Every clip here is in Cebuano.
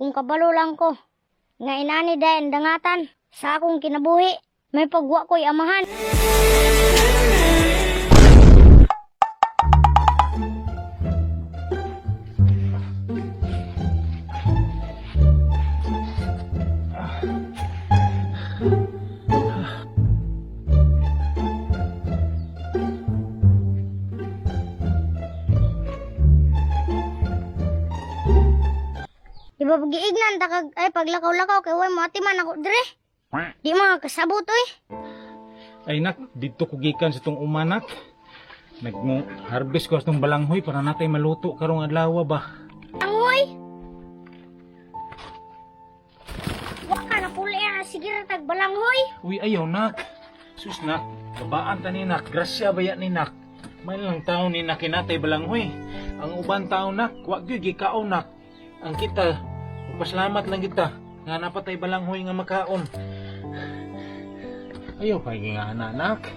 Kung kabalo lang ko, nga inani dayon dangatan sa akong kinabuhi, may pagwa ko'y amahan. Di ba pag-iignan, takag, ay paglakaw-lakaw, kay way mo atiman ako dire. Di mga kasabot, oy. Ay nak, dito ko gikan sa tong umanak. Nagmo harvest ko sa tong balanghoy para natay maluto karong adlaw ba. Angoy! Wa ka na puli ang sige ra tag balanghoy. Uy, ayaw nak. Sus nak, babaan ta ni nak, grasya baya ni nak. May lang tao ni nak kinatay balanghoy. Ang uban tao nak, wa gyud gikaon nak. Ang kita, pasalamat lang kita nga napatay balanghoy nga makaon. Ayaw pa nga ana nak.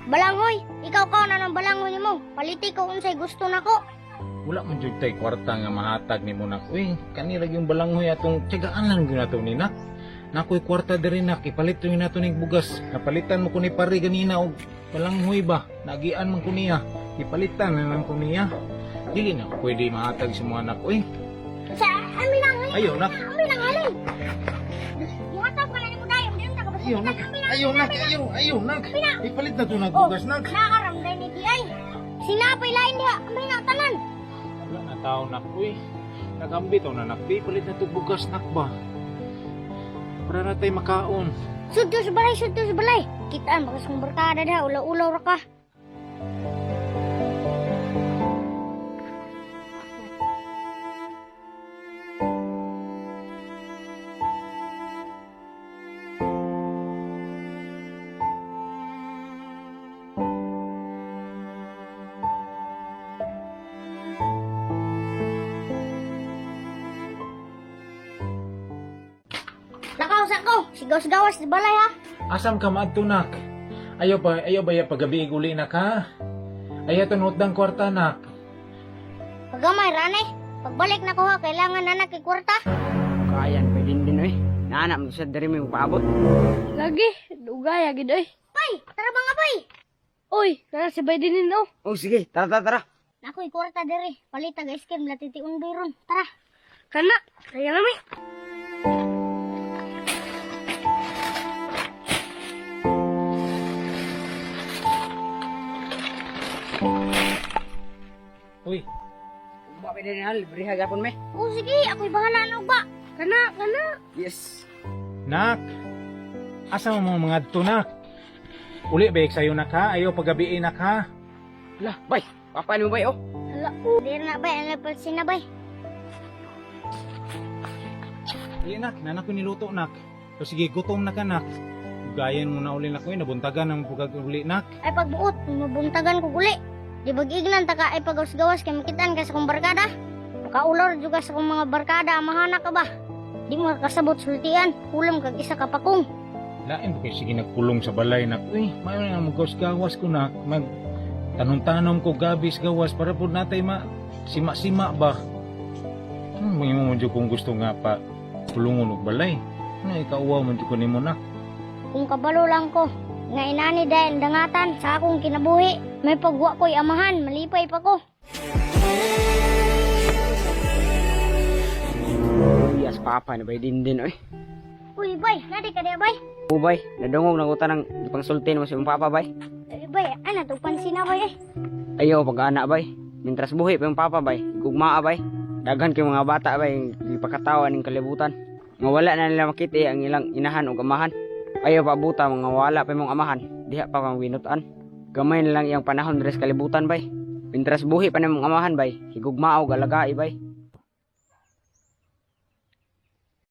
Balanghoy, ikaw ka na ng balanghoy nimo. Paliti ko unsay gusto nako. Wala man jud tay kwarta nga mahatag nimo nak. Uy, kani ra yung balanghoy atong tiyagaan lang gyud nato ni nak. Nakoy kwarta diri nak, ipalit yung nato ning bugas. Napalitan mo ko ni pare ganina og balanghoy ba. Nagian man ko niya. Ipalitan na lang ko niya. Dili na pwede mahatag sa mga anak. Uy, Sa amin ang ayaw nak. amin ang halin. Ihatag ka na nimo dayon, di unta ka basta. Ayaw nak. Ayaw nak. Ayaw, ayaw nak. Ipalit na to nag bugas nak. Nakaram day ni di ay. Sinapay lain diha, amin ang tanan. Wala na tao nak. Uy, nagambit na nak. Di ipalit na to bugas nak ba. Para na tayo makaon. Sudto sa balay, sudto sa balay. Kitaan baka sa kong barkada diha, ulaw-ulaw ra ka. Lakaw sa ko, sigaw-sigawas sa balay ha. Asam ka maadto nak? Ayaw pa, ayaw ba ya pagabi uli nak ha? Ayaw tunod ng kwarta nak. Pagamay rane, pagbalik na ko ha, kailangan na na kay kwarta. Kayan pa din din oy. Naana mo sa diri may paabot. Lagi, dugay agid oy. Bay, tara mga bay. Oy, kana si Bay din oh. Oh sige, tara tara tara. Nakoy kwarta diri, palit tag ice cream latiti undoy ron. Tara. Kana, kaya na mi. Uy, Ba pa din hal, libre ha gapon me. O sige, ako'y bahala na og ba. Kana, kana. Yes. nak. Asa mo mga adto nak? Uli ba sayo nak ha? Ayaw pagabi nak ha? Lah, bay. Papa ni mo bay oh. Hala, o. Diri na bay, ang lapalsin na bay. Uli nak, nanak ko niluto nak. So sige, gutom na ka nak. Gayan mo na uli nak, uy, nabuntagan ang pugag uli nak. Ay pagbuot, mabuntagan ko guli. Di bag-ignan ta ka ay pagawas-gawas kay makitaan ka sa kong barkada. Makaulor juga sa kong mga barkada, amahana ka ba? Di mo kasabot sultian, kulam kag isa ka pakong. Lain ba kayo sige nagkulong sa balay nak? Uy, mayo na magawas-gawas ko nak. Mag tanom-tanom ko gabis gawas para po natay ma sima-sima ba. Ano mo mo kung gusto nga pa kulungon og balay. Ano ikauwaw mo ko nimo nak? Kung kabalo lang ko, nga inani dahil dangatan sa akong kinabuhi, may pagwa ko'y amahan, malipay pa ko. Yes, papa ni bay din din oy. Uy, bay, nadi ka diya, bay? Oh bay, nadungog na ko tanang gipangsulti mo si imong papa bay. Eh, bay, ana to pansin na, bay, eh. Ayaw pag anak bay. Mintras buhi pa yung papa bay, gugmaa bay. Daghan kay mga bata bay, gipakatawa ning kalibutan. Nga wala na nila makita ang ilang inahan ug amahan. Ayaw pabuta mga wala pa imong amahan, diha pa kang winutan. Gamay na lang iyang panahon diri sa kalibutan bay. Mintras buhi pa nimong amahan bay, higugmaa og alagai bay.